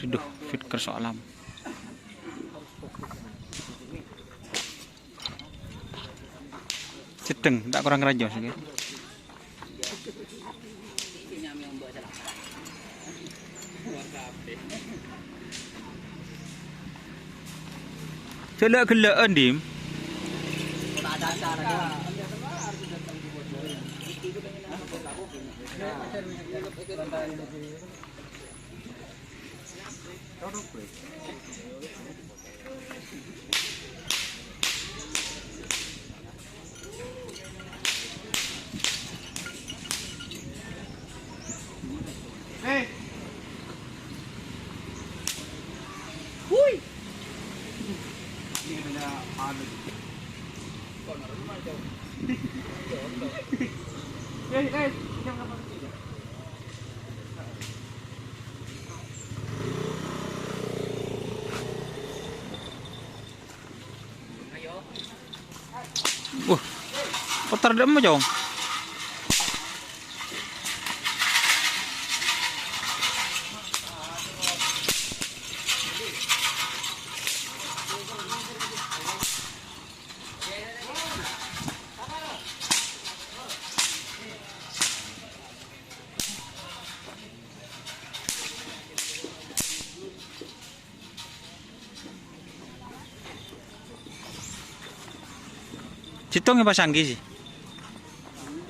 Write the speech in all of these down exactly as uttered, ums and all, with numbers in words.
Aduh, fit kerso alam. Sedeng, tak kurang raja sih. Cek gellâ'-ghellâ'ân, Dim. Wah, putar dâ'emma, Cong. Sèttong èpasang ghi' sih.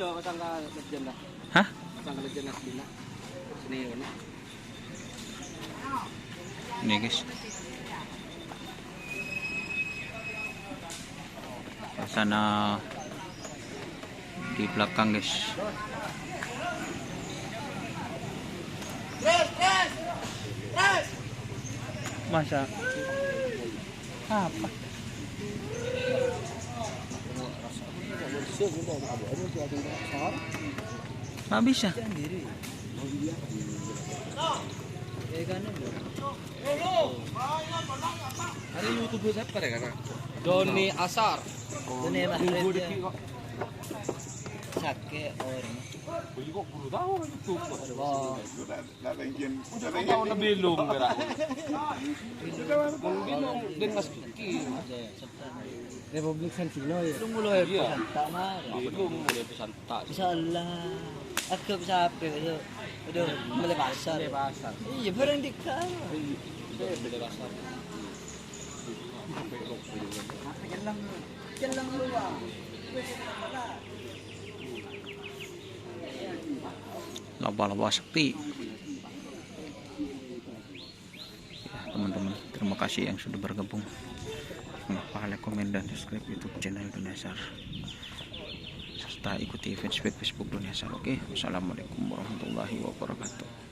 Iya, pasang ka lejjhân lah. Hah? Pasang ka lejjhân lah, sini, ini. Ini, guys. Sana di belakang, guys. Masa apa? Nggak bisa. Ada YouTube siapa ya, Kak? Doni Asar. Doni Asar. Tunggu dikit kok. Sakit orang. Beli kok buru tahu orang YouTube. Wah. Udah tahu udah belum, gerak. Belum, dengan sedikit. Republik Santino ya. Lu mulai iya. Pesan tak mah. Belum mulai pesan tak. Insyaallah. Aku bisa apa itu? Aduh, mulai pasar. Mulai pasar. Iya, barang di kau. Iya, mulai pasar. Loba-loba sepi. Ya, teman-teman, terima kasih yang sudah bergabung. Jangan lupa like, komen, dan subscribe YouTube channel Doni Asar. Serta ikuti fanspage Facebook Doni Asar. Oke, wassalamualaikum warahmatullahi wabarakatuh.